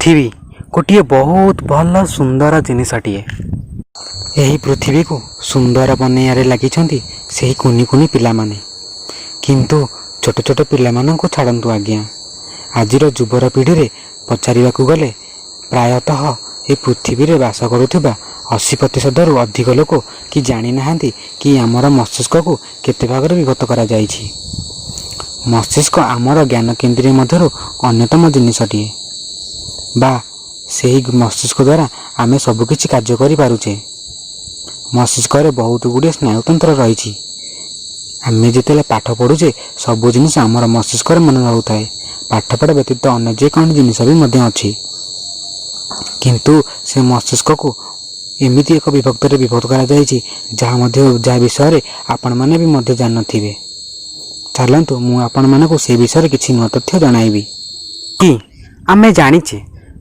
ପୃଥିବୀ ଗୋଟିଏ ବହୁତ ଭଲ ସୁନ୍ଦର ଜିନିଷଟିଏ। ଏହି ପୃଥିବୀକୁ ସୁନ୍ଦର ବନେଇବାରେ ଲାଗିଛନ୍ତି ସେହି କୁନି କୁନି ପିଲାମାନେ। କିନ୍ତୁ ଛୋଟ ଛୋଟ ପିଲାମାନଙ୍କୁ ଛାଡ଼ନ୍ତୁ ଆଜ୍ଞା, ଆଜିର ଯୁବର ପିଢ଼ିରେ ପଚାରିବାକୁ ଗଲେ ପ୍ରାୟତଃ ଏ ପୃଥିବୀରେ ବାସ କରୁଥିବା 80%ରୁ ଅଧିକ ଲୋକ କି ଜାଣିନାହାନ୍ତି କି ଆମର ମସ୍ତିଷ୍କକୁ କେତେ ଭାଗରେ ବିଭକ୍ତ କରାଯାଇଛି। ମସ୍ତିଷ୍କ ଆମର ଜ୍ଞାନକେନ୍ଦ୍ରୀୟ ମଧ୍ୟରୁ ଅନ୍ୟତମ ଜିନିଷଟିଏ ବା ସେହି ମସ୍ତିଷ୍କ ଦ୍ୱାରା ଆମେ ସବୁକିଛି କାର୍ଯ୍ୟ କରିପାରୁଛେ। ମସ୍ତିଷ୍କରେ ବହୁତ ଗୁଡ଼ିଏ ସ୍ନାୟୁତନ୍ତ୍ର ରହିଛି। ଆମେ ଯେତେବେଳେ ପାଠ ପଢ଼ୁଛେ, ସବୁ ଜିନିଷ ଆମର ମସ୍ତିଷ୍କରେ ମନେ ରହୁଥାଏ। ପାଠପଢ଼ା ବ୍ୟତୀତ ଅନ୍ୟ ଯେକୌଣସି ଜିନିଷ ବି ମଧ୍ୟ ଅଛି। କିନ୍ତୁ ସେ ମସ୍ତିଷ୍କକୁ ଏମିତି ଏକ ବିଭକ୍ତରେ ବିଭକ୍ତ କରାଯାଇଛି, ଯାହା ମଧ୍ୟ ଯାହା ବିଷୟରେ ଆପଣମାନେ ବି ମଧ୍ୟ ଜାଣିନଥିବେ। ଚାଲନ୍ତୁ, ମୁଁ ଆପଣମାନଙ୍କୁ ସେ ବିଷୟରେ କିଛି ନୂଆ ତଥ୍ୟ ଜଣାଇବି କି ଆମେ ଜାଣିଛେ,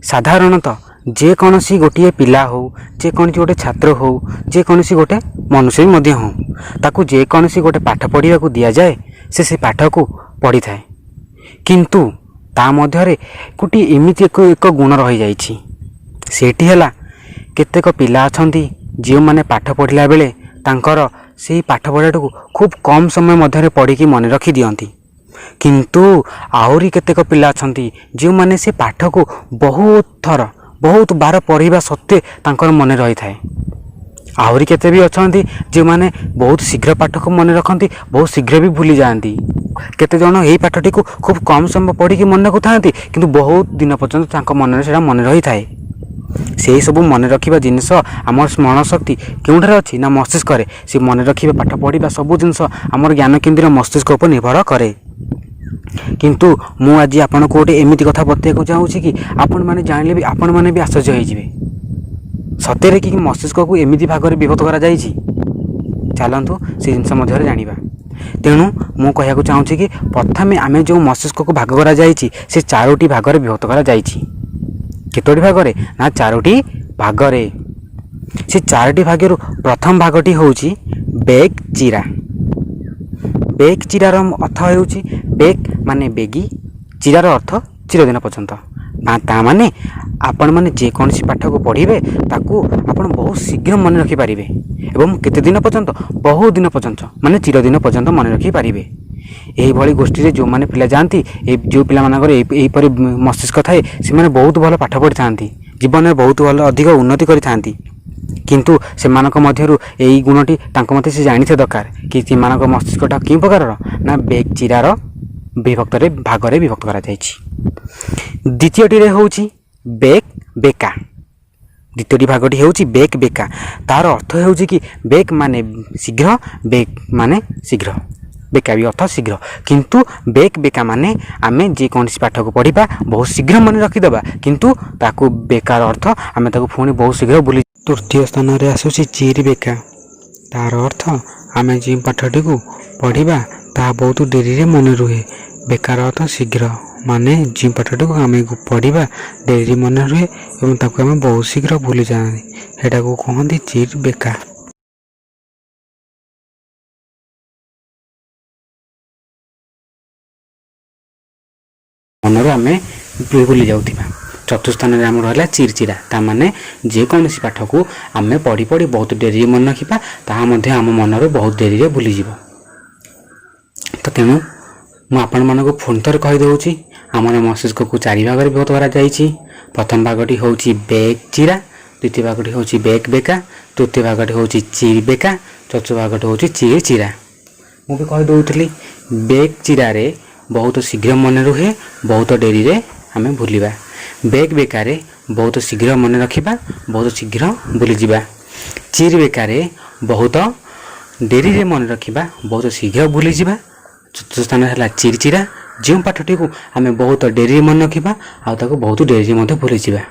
ସାଧାରଣତଃ ଯେକୌଣସି ଗୋଟିଏ ପିଲା ହେଉ, ଯେକୌଣସି ଗୋଟେ ଛାତ୍ର ହେଉ, ଯେକୌଣସି ଗୋଟେ ମନୁଷ୍ୟ ବି ମଧ୍ୟ ହେଉ, ତାକୁ ଯେକୌଣସି ଗୋଟେ ପାଠ ପଢ଼ିବାକୁ ଦିଆଯାଏ, ସେ ସେ ପାଠକୁ ପଢ଼ିଥାଏ। କିନ୍ତୁ ତା ମଧ୍ୟରେ ଗୋଟିଏ ଏମିତି ଏକ ଗୁଣ ରହିଯାଇଛି। ସେଇଟି ହେଲା, କେତେକ ପିଲା ଅଛନ୍ତି ଯେଉଁମାନେ ପାଠ ପଢ଼ିଲା ବେଳେ ତାଙ୍କର ସେଇ ପାଠ ପଢ଼ାଟିକୁ ଖୁବ୍ କମ୍ ସମୟ ମଧ୍ୟରେ ପଢ଼ିକି ମନେ ରଖିଦିଅନ୍ତି। କିନ୍ତୁ ଆହୁରି କେତେକ ପିଲା ଅଛନ୍ତି ଯେଉଁମାନେ ସେ ପାଠକୁ ବହୁତ ଥର, ବହୁତ ବାର ପଢ଼ିବା ସତ୍ତ୍ୱେ ତାଙ୍କର ମନେ ରହିଥାଏ। ଆହୁରି କେତେ ବି ଅଛନ୍ତି ଯେଉଁମାନେ ବହୁତ ଶୀଘ୍ର ପାଠକୁ ମନେ ରଖନ୍ତି, ବହୁତ ଶୀଘ୍ର ବି ଭୁଲି ଯାଆନ୍ତି। କେତେଜଣ ଏହି ପାଠଟିକୁ ଖୁବ୍ କମ୍ ସମୟ ପଢ଼ିକି ମନେ ରଖୁଥାନ୍ତି, କିନ୍ତୁ ବହୁତ ଦିନ ପର୍ଯ୍ୟନ୍ତ ତାଙ୍କ ମନରେ ସେଇଟା ମନେ ରହିଥାଏ। ସେଇ ସବୁ ମନେ ରଖିବା ଜିନିଷ, ଆମର ସ୍ମରଣ ଶକ୍ତି କେଉଁଠାରେ ଅଛି ନା ମସ୍ତିଷ୍କରେ। ସେ ମନେ ରଖିବା, ପାଠ ପଢ଼ିବା, ସବୁ ଜିନିଷ ଆମର ଜ୍ଞାନକେନ୍ଦ୍ରୀୟ ମସ୍ତିଷ୍କ ଉପରେ ନିର୍ଭର କରେ। କିନ୍ତୁ ମୁଁ ଆଜି ଆପଣଙ୍କୁ ଗୋଟେ ଏମିତି କଥା ବତେଇବାକୁ ଚାହୁଁଛି କି ଆପଣମାନେ ଜାଣିଲେ ବି ଆପଣମାନେ ବି ଆଶ୍ଚର୍ଯ୍ୟ ହେଇଯିବେ। ସତରେ କି ମସ୍ତିଷ୍କକୁ ଏମିତି ଭାଗରେ ବିଭକ୍ତ କରାଯାଇଛି? ଚାଲନ୍ତୁ, ସେ ଜିନିଷ ମଧ୍ୟରେ ଜାଣିବା। ତେଣୁ ମୁଁ କହିବାକୁ ଚାହୁଁଛି କି ପ୍ରଥମେ ଆମେ ଯେଉଁ ମସ୍ତିଷ୍କକୁ ଭାଗ କରାଯାଇଛି, ସେ ଚାରୋଟି ଭାଗରେ ବିଭକ୍ତ କରାଯାଇଛି। କେତୋଟି ଭାଗରେ ନା ଚାରୋଟି ଭାଗରେ। ସେ ଚାରୋଟି ଭାଗରୁ ପ୍ରଥମ ଭାଗଟି ହେଉଛି ବେଗ୍ ଚିରା। ବେଗ୍ ଚିରାର ଅର୍ଥ ହେଉଛି, ବେଗ୍ ମାନେ ବେଗି, ଚିରାର ଅର୍ଥ ଚିରଦିନ ପର୍ଯ୍ୟନ୍ତ। ତା ମାନେ ଆପଣମାନେ ଯେକୌଣସି ପାଠକୁ ପଢ଼ିବେ, ତାକୁ ଆପଣ ବହୁତ ଶୀଘ୍ର ମନେ ରଖିପାରିବେ ଏବଂ କେତେ ଦିନ ପର୍ଯ୍ୟନ୍ତ? ବହୁତ ଦିନ ପର୍ଯ୍ୟନ୍ତ, ମାନେ ଚିରଦିନ ପର୍ଯ୍ୟନ୍ତ ମନେ ରଖିପାରିବେ। ଏହିଭଳି ଗୋଷ୍ଠୀରେ ଯେଉଁମାନେ ପିଲା ଯାଆନ୍ତି, ଏ ଯେଉଁ ପିଲାମାନଙ୍କର ଏହିପରି ମସ୍ତିଷ୍କ ଥାଏ, ସେମାନେ ବହୁତ ଭଲ ପାଠ ପଢ଼ିଥାନ୍ତି, ଜୀବନରେ ବହୁତ ଭଲ ଅଧିକ ଉନ୍ନତି କରିଥାନ୍ତି। କିନ୍ତୁ ସେମାନଙ୍କ ମଧ୍ୟରୁ ଏଇ ଗୁଣଟି ତାଙ୍କ ମଧ୍ୟ ସେ ଜାଣିଥିବା ଦରକାର କି ସେମାନଙ୍କ ମସ୍ତିଷ୍କଟା କେଉଁ ପ୍ରକାରର ନା ବେଗ୍ ଚିରାର ବିଭକ୍ତରେ ଭାଗରେ ବିଭକ୍ତ କରାଯାଇଛି। ଦ୍ୱିତୀୟଟିରେ ହେଉଛି ବେକ୍ ବେକା। ଦ୍ୱିତୀୟଟି ଭାଗଟି ହେଉଛି ବେକ୍ ବେକା। ତାର ଅର୍ଥ ହେଉଛି କି ବେକ୍ ମାନେ ଶୀଘ୍ର, ବେକ୍ ମାନେ ଶୀଘ୍ର, ବେକା ବି ଅର୍ଥ ଶୀଘ୍ର। କିନ୍ତୁ ବେକ୍ ବେକା ମାନେ ଆମେ ଯେକୌଣସି ପାଠକୁ ପଢ଼ିବା, ବହୁତ ଶୀଘ୍ର ମନେ ରଖିଦେବା, କିନ୍ତୁ ତାକୁ ବେକାର ଅର୍ଥ ଆମେ ତାକୁ ପୁଣି ବହୁତ ଶୀଘ୍ର ଭୁଲି। ତୃତୀୟ ସ୍ଥାନରେ ଆସୁଛି ଚିରି ବେକା। ତାର ଅର୍ଥ ଆମେ ଯେଉଁ ପାଠଟିକୁ ପଢ଼ିବା, ତାହା ବହୁତ ଡେରିରେ ମନେ ରୁହେ। ବେକାର ଅର୍ଥ ଶୀଘ୍ର, ମାନେ ଯେଉଁ ପାଠଟିକୁ ଆମେ ପଢ଼ିବା, ଡେରିରେ ମନେ ରୁହେ ଏବଂ ତାକୁ ଆମେ ବହୁତ ଶୀଘ୍ର ଭୁଲି ଯାଆନ୍ତି, ସେଇଟାକୁ କୁହନ୍ତି ଚିର୍ ବେକା। ମନରୁ ଆମେ ଭୁଲି ଯାଉଥିବା। ଚତୁର୍ଥ ସ୍ଥାନରେ ଆମର ରହିଲା ଚିର୍ ଚିରା। ତା ମାନେ ଯେକୌଣସି ପାଠକୁ ଆମେ ପଢ଼ି ପଢ଼ି ବହୁତ ଡେରିରେ ମନେ ରଖିବା, ତାହା ମଧ୍ୟ ଆମ ମନରୁ ବହୁତ ଡେରିରେ ଭୁଲିଯିବ। ତ ତେଣୁ ମୁଁ ଆପଣମାନଙ୍କୁ ପୁଣି ଥରେ କହିଦେଉଛି, ଆମର ମସ୍ତିଷ୍କକୁ ଚାରି ଭାଗରେ ବିଭକ୍ତ କରାଯାଇଛି। ପ୍ରଥମ ଭାଗଟି ହେଉଛି ବେକ୍ ଚିରା, ଦ୍ୱିତୀୟ ଭାଗଟି ହେଉଛି ବେକ୍ ବେକା, ତୃତୀୟ ଭାଗଟି ହେଉଛି ଚିର୍ ବେକା, ଚତୁର୍ଥ ଭାଗଟି ହେଉଛି ଚିର୍ ଚିରା। ମୁଁ ବି କହିଦେଉଥିଲି, ବେକ୍ ଚିରାରେ ବହୁତ ଶୀଘ୍ର ମନେ ରୁହେ, ବହୁତ ଡେରିରେ ଆମେ ଭୁଲିବା। ବେକ୍ ବେକାରେ ବହୁତ ଶୀଘ୍ର ମନେ ରଖିବା, ବହୁତ ଶୀଘ୍ର ଭୁଲିଯିବା। ଚିର୍ ବେକାରେ ବହୁତ ଡେରିରେ ମନେ ରଖିବା, ବହୁତ ଶୀଘ୍ର ଭୁଲିଯିବା। ଚତୁର୍ଥ ସ୍ଥାନ ହେଲା ଚିର୍ ଚିରା, ଯେଉଁ ପାଠଟିକୁ ଆମେ ବହୁତ ଡେରିରେ ମନେ ରଖିବା ଆଉ ତାକୁ ବହୁତ ଡେରିରେ ମଧ୍ୟ ଭୁଲିଯିବା।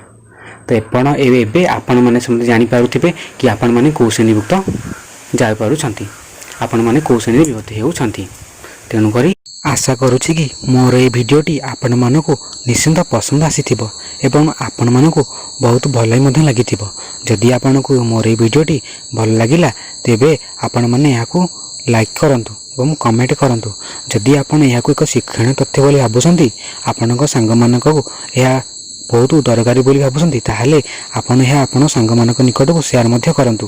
ତ ଆପଣ ଏବେ ଆପଣମାନେ ସମସ୍ତେ ଜାଣିପାରୁଥିବେ କି ଆପଣମାନେ କେଉଁ ଶ୍ରେଣୀଭୁକ୍ତ ଯାଇପାରୁଛନ୍ତି, ଆପଣମାନେ କେଉଁ ଶ୍ରେଣୀରେ ବିଭକ୍ତ ହେଉଛନ୍ତି। ତେଣୁକରି ଆଶା କରୁଛି କି ମୋର ଏହି ଭିଡ଼ିଓଟି ଆପଣମାନଙ୍କୁ ନିଶ୍ଚିନ୍ତ ପସନ୍ଦ ଆସିଥିବ ଏବଂ ଆପଣମାନଙ୍କୁ ବହୁତ ଭଲ ବି ମଧ୍ୟ ଲାଗିଥିବ। ଯଦି ଆପଣଙ୍କୁ ମୋର ଏହି ଭିଡ଼ିଓଟି ଭଲ ଲାଗିଲା, ତେବେ ଆପଣମାନେ ଏହାକୁ ଲାଇକ୍ କରନ୍ତୁ ଏବଂ କମେଣ୍ଟ କରନ୍ତୁ। ଯଦି ଆପଣ ଏହାକୁ ଏକ ଶିକ୍ଷଣୀୟ ତଥ୍ୟ ବୋଲି ଭାବୁଛନ୍ତି, ଆପଣଙ୍କ ସାଙ୍ଗମାନଙ୍କୁ ଏହା ବହୁତ ଦରକାରୀ ବୋଲି ଭାବୁଛନ୍ତି, ତାହେଲେ ଆପଣ ଏହା ଆପଣ ସାଙ୍ଗମାନଙ୍କ ନିକଟକୁ ସେୟାର ମଧ୍ୟ କରନ୍ତୁ।